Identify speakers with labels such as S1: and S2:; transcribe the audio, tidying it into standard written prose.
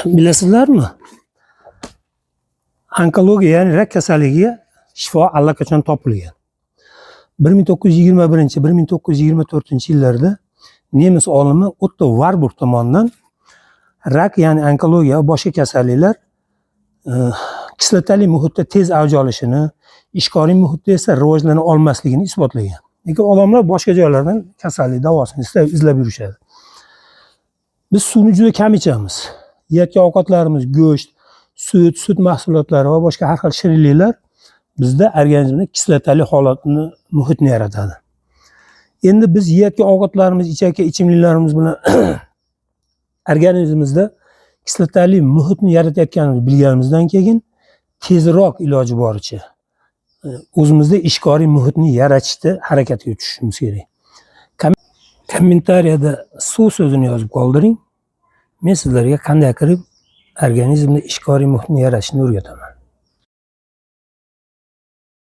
S1: Bilasizlarmi? Onkologiya, ya'ni rak kasalligiga shifo allaqachon topilgan. 1921-1924 yillarda nemis olimi Otto Varburg tomonidan rak, ya'ni onkologiya va boshqa kasalliklar kislotali muhitda tez avj olishini, ishqoriy muhitda esa rivojlana olmasligini isbotlagan. Lekin odamlar boshqa joylardan kasallik davosini izlab yurishadi. Biz suvni juda kam ichamiz. Yeyotgan ovqatlarimiz go'sht, sut, sut mahsulotlari va boshqa har xil shirinliklar bizda organizmda kislotali holatni, muhitni yaratadi. Endi biz yeyotgan ovqatlarimiz, ichayotgan ichimliklarimiz bilan organizmimizda kislotali muhitni yaratayotganimizni bilganimizdan keyin tezroq iloji boricha o'zimizda ishqoriy muhitni yaratishda harakatga tushishimiz kerak. Kommentariyada "suv" so'zini yozib qoldiring. Men sizlarga qanday qilib organizmda ishqoriy muhitni yaratishni o'rgataman.